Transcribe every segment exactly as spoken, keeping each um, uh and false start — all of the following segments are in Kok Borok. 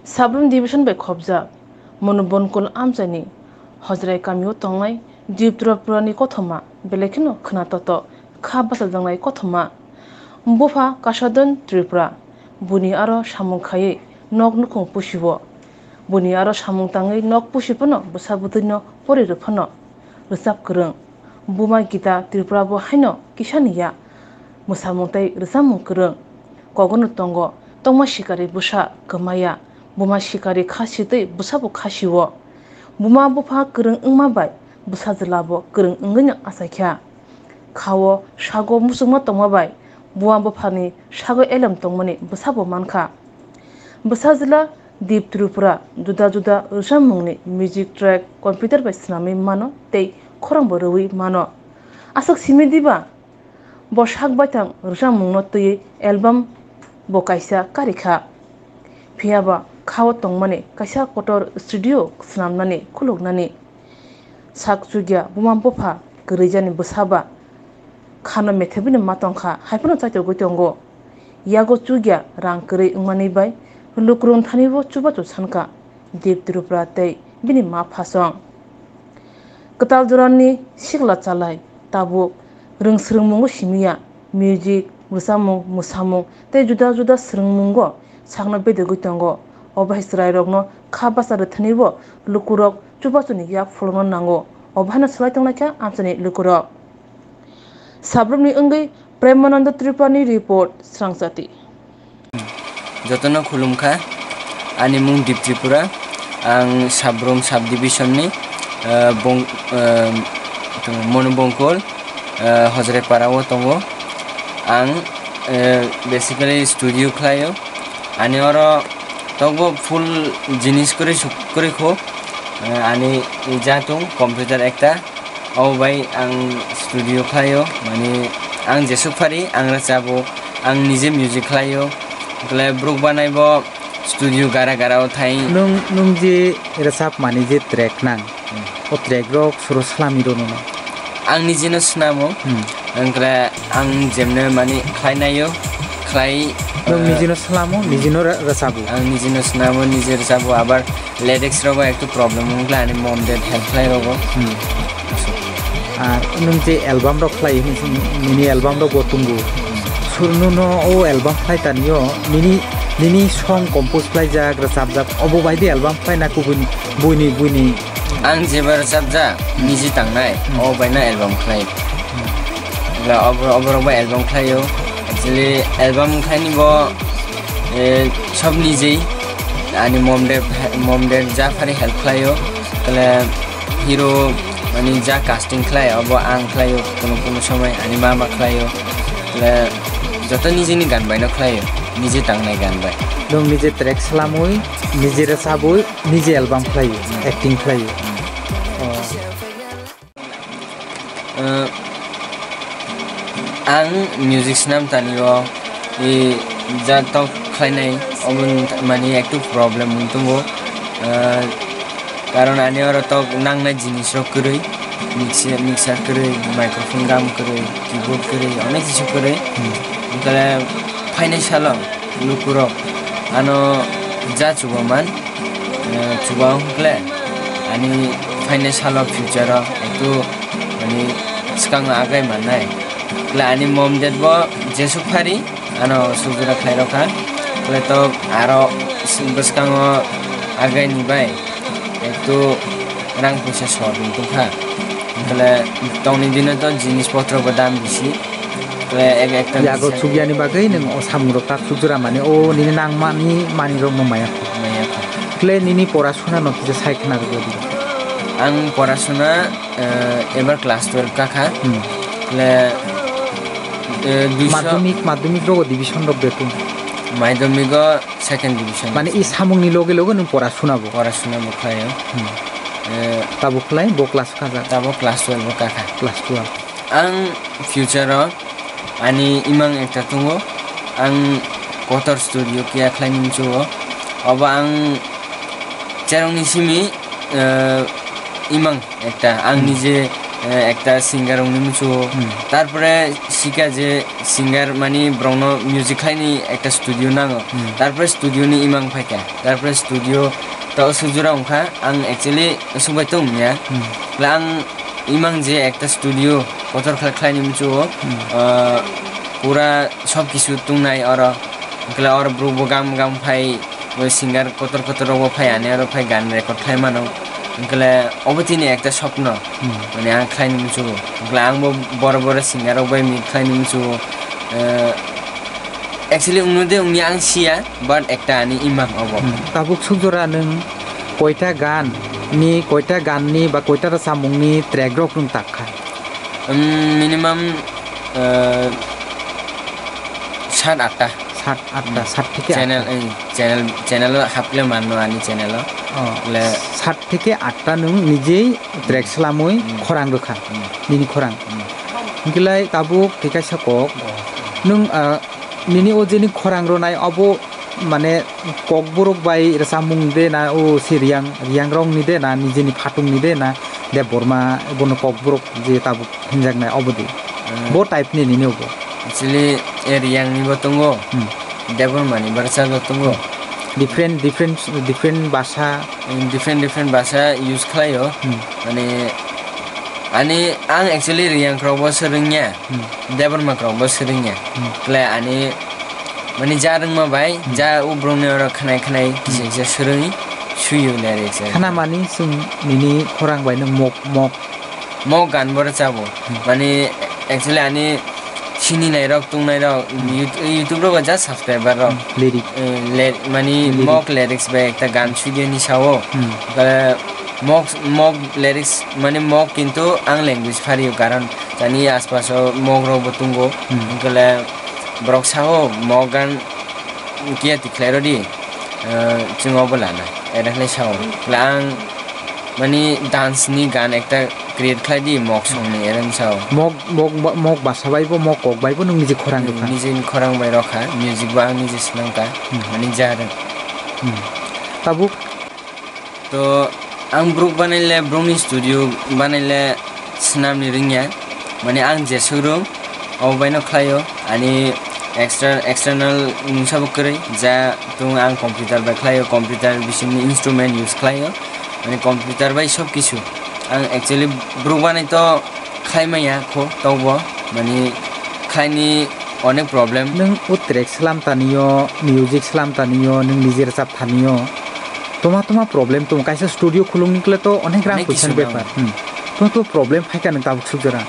Sabrum division bai khopjak Monubonkhol amchaini Hojrai kamio tongnai Dip Tripurani kothoma, belai kheno khwnatoto kha bachajaknai kothoma. Bupha Kasadon Tripura, buni aro samung khaiwi nok nukhung pusio. Buni aro samung tangwi nok pusi phano bwsa bwtwino pori rw phano rwchap kwrwng. Buma Gita Tripura bo haino kisa ni ya, mwsamung tei rwchapmung kwrwng. Kogono tongo tongma sikari bwsa kwmaya, buma sikari kha sitwi bwsabo kha sio. Buma bupha kwrwng wngma bai bwsa jwlabo kwrwng wngwino achaikha. Khao sago muchungma tongma bai buma buphani sago elem tongmani bwsabo mankha. Bwsa jwla Deep Tripura juda juda rwchapmungni music track computer bai swnamwi mano tei khorangbo rwui mano. Aswk simi diba? Bo sak baithang rwchapmungno twiwi album bo kaisa karikha. Phiyaba khao tongmani kaisa kotor studio swnamnani khuluknani. Sak chukya buma bupha kwrwijani bwsaba khano methebwino ma tongkha, haiphano chaitogwi tongo. Yago chukya rang kwrwi wngmani bai lukurok thanibo chubachu sankha Deep Tripura tei bini ma phasong. Kwtal jorani sikla chalai tabuk rwng swrwngmungo simiya, music, rwchapmung, mwsamung tei juda juda swrwngmungo sakno bedegwi tongo. Obo hai chwrairokno kha bacha rwthwnibo lukurok chubachuni yak pholokna nango. Obo haino swlai tongnaikha amchaini lukurok. Sabrumni wngwi Premananda Tripurani report, Srangchati. Jotono khulumkha, ani mung Deep Tripura, ang Sabrum subdivision ni, eh, Bong-, eh, Monubongkol, eh, Hojraipara o tongo. Ang, eh, basically studio khlaio, ani oro tokbo full jinis kwrwi suk-, kwrwi kho, eh, ani jatung computer ekta. Obo bai ang studio khlaio, mane ang jesuk phari ang rwchabo, ang nije music khlaio, hwnkhe borok banaibo studio gara gara o thai. Nung, nung je rwchapmani je track nang, Hmm. o track rok suro swlamwi rwno na? Ang nijeno swnamo, Hmm. hwnkhe ang jemne mani khlainaio, khlai, Nung eh, nijino swlamo, nijino ra-, rwchabo? Ang nijino swnamo, nije rwchabo, abar lyrics rogo ektu problem wngkha, ani mom dad help khlai rogo. Hmm. Ar nung je album rok khlai, nini album rok bo tongo. Sur nuno o album khlai tanio, nini, nini song compose khlaijak, rwchapjak, obo bai di album khlai na kubuni, buini, buini? Ang jeba rwchapjak, niji tangnai, Hmm. o bai no album khlai. Hmm. Obo, obo rok bai album khlaio. Actually, album khlaini bo, eh, sob nijei, ani mom dad, mom dad ja phari help khlaio. Kale hero, mani ja casting khlai, obo ang khlaio, kono kono somoi ani mama khlaio. Kale joto nijeni gan bai no khlaio, nije tangnai gan bai. Nung nije track swlamwi, nije rwchabwi, nije album khlaio, acting khlaio. Oh. Eh, ang music swnam tanio, eh, ja tok khlainai, omo mani ektu problem wng tongo. Eh, karon ani oro tok nangnai jinis rok kwrwi, mixer, mixer kwrwi, microphone gam kwrwi, keyboard kwrwi, onek kisu kwrwi. Hmm. Hwnkhe phainai salo lukurok ano ja chubaman, eh, chuba hwnkhe ani phainai salo future o ektu mani swkango agai mannai. Kle ani mom dad bo jesuk phari ano sujura khlai rokha. Kle to aro bwskango agai ni bai ektu rang puisa sor wng tongkha. Kle tongni dino to jinis potro bo dam bisi. Kle ek ekta yago chukya ni bagwi nwng o samung rok tak sujura mani o nini nangmani manwi rok no maya kho. Maya kho. Kle nini pora suna no kisa sai khna rwdi. Ang pora suna, eh, ebar class twelve kakha. Hmm. Kle, eh, duiso Madhyamik, madhyamik rogo division rok betung. Madhyamik o second division. Mane i samung ni loge loge nwng pora suna bo. Pora suna bo khlaio. Hmm. Eh, tabo khlai bo class kaja. Tabo class twelve bo kakha. Class twelve. Ang future o ani imang ekta tongo, ang kotor studio kiya khlai ni muchungo. Obo ang cherong ni simi, eh, imang ekta, ang Hmm. nije eh, ekta singer wngwi muchungo. Hmm. Tarpore sikha je singer mani borokno music khlaini ekta studio nango. Hmm. Tarpore studio ni imang phaikha. Tarpore studio ta aswk jora wngkha, ang actually aswk bai tong wngya. Hmm. Kla ang imang je ekta studio kotor khlai khlaini muchungo, Hmm. eh, pura sob kisu tungnai oro. Kla oro borok bo gam gam phai, bo singer kotor kotor rok bo phai ani oro phai gan record khlai mano. Hwnkhe le obo tini ekta sopno. Hmm. Mane ang khlaini muchungo. Hwnkhe le ang bo boro boro singer rok bai meet khlaini muchungo. Eh, actually wngno de wngya ang siya, but ekta ani imang obo. Hmm. Tabuk suk jora nwng koita gan ni, koita gan ni ba koita rwchapmung ni track rok nwng tak kha? Um, minimum, eh, sat atta. Sat atta, Hmm. sat theke Channel, atta. eh, channel, channel o hapkle manno ani channel o. Oh, Le- sat theke atta nwng nijei track slamwi Hmm. khorang rwkha. Hmm. Nini khorang. Hmm. Hwnkhe lai tabuk tei kaisa kok. Nwng, ah, nini o jeni khorang rwnai obo mane kokborok bai rwchapmung de na o se Riyang, Riyang rok ni de na nijeni phatung ni de na Debbarma bono kokborok je tabuk hinjaknai obo de. Hmm. Bo type ni nini obo. Actually, eh, Riyang ni bo tongo. Hmm. Debbarma ni barsa bo tongo. Different, different, different basa. Different, different basa use khlaio. Hmm. Mane, ani, ang actually Riyang rok bo swrwngya. Hmm. Debbarma rok bo swrwngya. Hmm. Kle ani, mane, ja rwngma bai, Hmm. ja o borokni oro khnai khnai, Hmm. kisa kisa swrwngwi suyo lyrics. Khana mani chwng nini khorang bai nwng mok, mok Mok gan bo rwchabo. Hmm. Mane, actually, ani sini nairok, tungnairok, Hmm. Yout-, YouTube rogo just subscriber rok. Hmm. Lyric. Eh, le-, mane, Lyric. Mok lyrics bai ekta gan suidiani sao. Hmm. Ba mok, mok lyrics, mane, mok kintu ang language phario, karon tani aspaso mok rok bo tungo. Hmm. Hwnkhe le borok sao mok gan kiya tikhlai rodi, eh, chwng obo lana. Era khlai sao. Kla ang Mani dance ni gan ekta create khlai di, mok song ni, ereng sao. Mok, mok, mok basa bai bo, mok kok bai bo nwng niji khorang Hmm, rwkha. Nijini khorang bai rwkha, music bo ang niji swnam kha, Hmm. mani jarwng. Hmm. Tabuk? To ang bruk banai le, bruk ni studio banai le swnam ni rwngya. Mani ang jeswk rwng, obo bai no khlaio. Ani extra, external mungsa bo kwrwi, ja tung ang computer bai khlaio, computer bising ni instrument use khlaio. Mani computer bai sob kisu. Ang actually bruk banai to khlai maya kho, tokbo mani khlaini onek problem. Nwng o track slam tanio, music slam tanio, nwng niji rwchap tanio, toma toma problem tong. Kaisa studio khulung ni kle to onek rang Onek poisa ni kisu bepar. nango. Hmm. Toma toma problem phaikha nwng tabuk suk jora?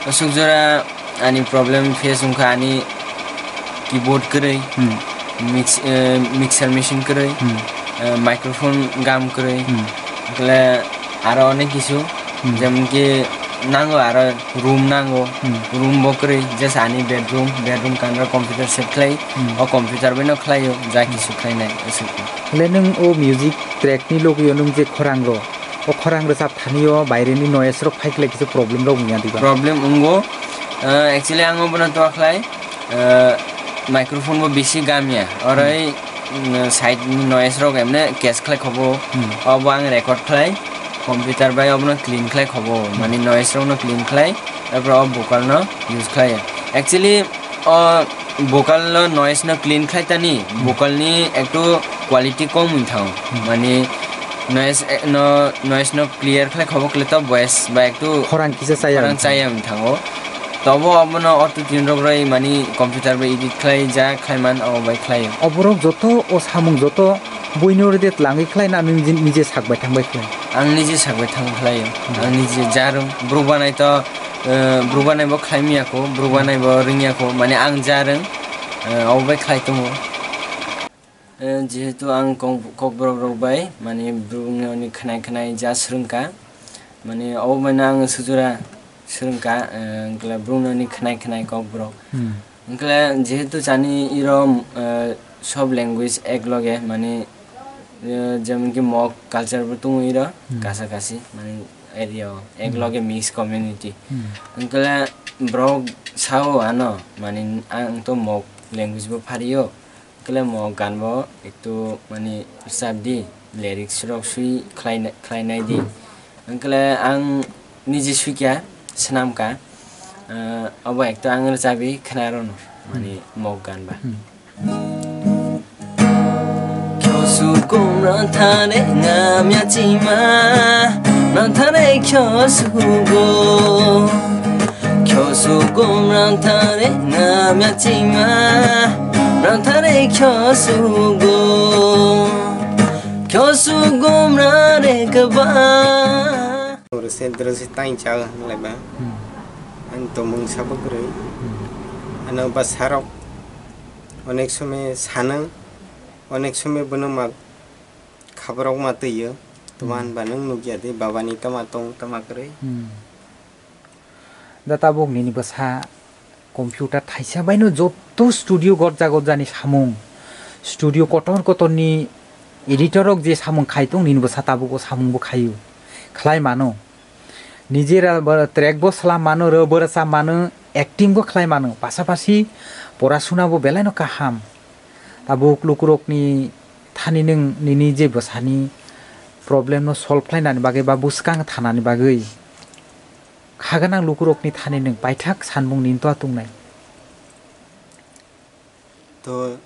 Suk jora ani problem face wngkha ani keyboard kwrwi, Hmm. mix-, eh, mixer machine kwrwi, Hmm. eh, microphone gam kwrwi, Hmm. hwnkhe aro onek kisu, Hmm. jemon ki nango aro room nango, Hmm. room bo kwrwi, just ani bedroom, bedroom kanro computer set khlai, Hmm. o computer bai no khlaio, ja Hmm. kisu khlainai, aswk. Le nwng o music track ni logio nwng je khorang rw, o khorang rwchap thani o baire ni noise rok phai khlai kisa problem rok wngya diba? Problem wngo. Ah, actually ang obono to khlai, ah, microphone bo bisi gamya. Oroi, Hmm. mm, side ni noise rok emne catch khlai khobo. Hmm. Obo ang record khlai, computer bai obono clean khlai khobo. Hmm. Mani noise rok no clean khlai, tarpor o vocal no use khlai. Actually, o vocal no noise no clean khlai tani, Hmm. vocal ni ektu quality kom wng thango. Hmm. Mani noise, eh, no, noise no clear khlai khobo kle to voice ba ektu Khorang kisa chaya khorang wng thango. Chaya wng thango. Tobo obono auto tune rok roi mani computer bai edit khlai ja khlai man abo bai khlai. Oborok joto o samung joto buino rede tlangwi khlai na nini, niji sak bai thang bai khlai? Ang niji sak bai thang khlai. Hmm. Ang niji jarung. Bru banai to Eh, bru banai bo khlai maya kho, bru banai bo rwngya kho, mane ang ja rwng, eh, abo bai khlai tongo. Eh, jehetu ang kok-, kokborok rok bai, mane bruni khwnai khwnai ja swrwngkha, mane abo bai no ang sujura swrwngkha, eh, wngkhe bruni khwnai khwnai kokborok. Hmm. Wngkhe jehetu chani iro, eh, sob language ek loge, mane, eh, jemon ki mok culture bo tongo iro, Hmm. kasa kasi, mane, area o, ek Hmm. loge mix community. Hmm. Wngkhe borok sao ano, mane ang to mok language bo phario, wngkhe mok gan bo ektu mane rwchap di, lyrics rok swi khlai, khlai nai di. Wngkhe ang niji swikha, Swnamkha, ah, obo ekta ang rwchabi khna rwno, mani mok gan ba. Hmm. Kyo sukum ranthare ngamya chima, ranthare kyo sugo. Kyo sukum ranthare ngamya chima, ranthare kyo sugo. Kyo sukum rare kaba. Oro se dress se tai cha laiba. Hmm. Ang tomung sabo kwrwi. Hmm. Ano bwsarok onek somoi sano, onek somoi bono ma khaborok ma twiyo. Tuma Hmm. Hinba nwng nukya di babani tama tong tama kwrwi. Hmm. Da tabuk nini bwsa computer thaisa baino joto studio gotja gotjani samung, studio kotor kotorni editor rok je samung khai tong, nini bwsa tabuk o samung bo khaio, khlai mano. Nijera bo track bo slam mano, rw bo rwchap mano, acting bo khlai mano, pasapasi porasuna bo belaino kaham. Tabuk lukurokni thani nwng nini je bwsani problem no solve khlainani bagwi ba bwskang thanani bagwi kha gwnang lukurokni thani nwng paithak sanmung nini toa tongnai. To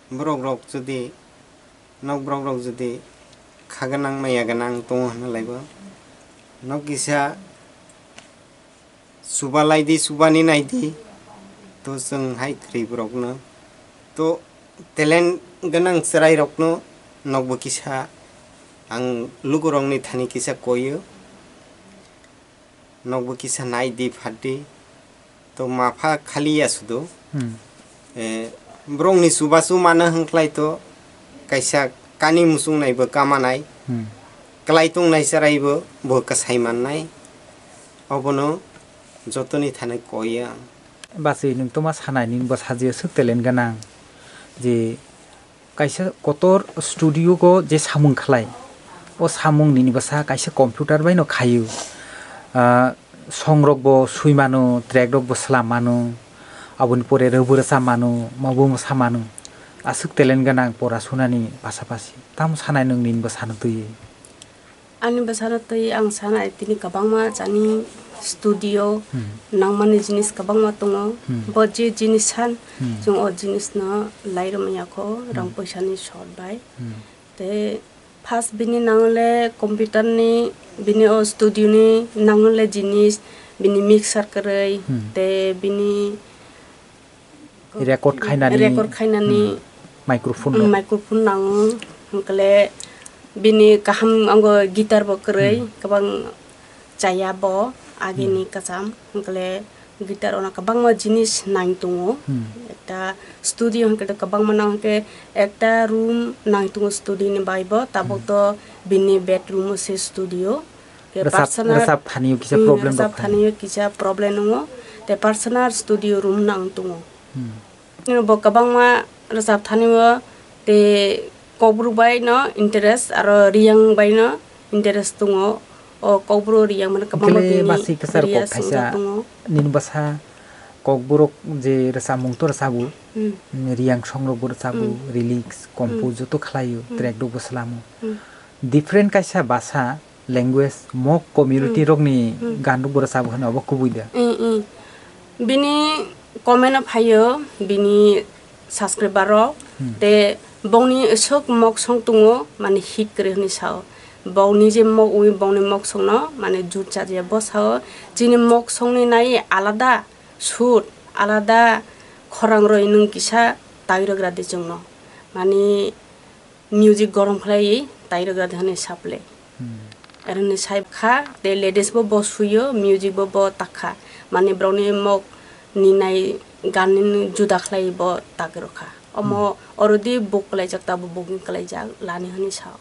borok rok jodi, nok borok rok jodi kha gwnang maya gwnang tongo hwnna laibo, nok kisa chuba lai di, chubani nai di, to chwng hai kwrwi borokno, to talent gwnang chwrai rokno nokbo kisa ang lukurokni thani kisa koio, nokbo kisa nai di, phat di, to mapha khali ya sudo. Hmm. Eh, borokni chubachu mano hwnkhlai to kaisa kani muchung naibo kamanai, Hmm. Kwlai tongnai chwraibo bo kwsai mannai, obono jotoni thani koi ang. Bachwi nwng toma sanai nini bwsajio swk talent gwnang je kaisa kotor studio go je samung khlai, o samung nini bwsa kaisa computer bai no khaio. Ah, song rok bo sui mano, track rok bo slam mano, aboni pore rw bo rwchap mano, ma bo mwsa mano. Aswk talent gwnang pora sunani pasapasi. Tamo sanai nwng nini bwsano twiwi? Ani bwsano twi ang sanai tini kwbangma chani studio Hmm. nangmani jinis kwbangma tongo. Hmm. Bo je jinis san Hmm. chwng o jinisno lai rwmani yakho rang Hmm. poisani short bai. Hmm. Te first bini nangole computer ni, bini o studio ni nangole jinis, bini mixer kwrwi, Hmm. te bini Record khainani, record khainani, hmm, microphone um, rok. Microphone nango, hwnkhe bini kaham ango guitar bo kwrwi, hmm, kwbang chaya bo agini, hmm, kwcham, hwnkhe guitar ono kwbangma jinis nang tongo. Hmm. Ekta studio hwnkhe kwbangma nang hwnkhe ekta room nang tongo studio ni bai bo, tabuk, hmm, to bini bedroom o se studio. Ke rwchap, personal, rwchap thani o kisa, hmm, problem rwchap rok thani o kisa problem wngo. Te personal studio room nang tongo. Hmm. Bo kwbangma rwchap thani o te Kokborok bai no interest aro Riyang bai no interest tongo. O Kokborok Riyang mane kwbangma. Hwnkhe bini basi kwchar kok thaisa tongo. Nini bwsa Kokborok je rwchapmung to rwchabu, hmm, Riyang song rok bo rwchabu, hmm, lyrics, compose, hmm, joto khlaio, hmm, track rok bo swlamo. Hmm. Different kaisa basa, language, Mok community, hmm, rokni, hmm, gan rok bo rwchabo hwnwi obo kubui da? Mm, mm. Bini comment o phaio, bini subscriber rok, hmm, te bongni sok Mok song tongo, mane hit kwrwi hwnwi sao. Bongni je Mok wi, bongni Mok song no mane jur chajiya bo sao. Chini Mok song ni nai alada sut, alada khorang roi nwng kisa tai rwgra di chwngno. Mane music gorom khlaiwi tai rwgra di hwnwi saple. Hmm. Aroni sai kha, te ladies bo bo suyo, music bo bo takha. Mane borokni Mok ni nai gan ni juda khlai bo tak rwkha. Omo, hmm, already book kwlaijak, tabo booking kwlaijak lani hwnwi sao.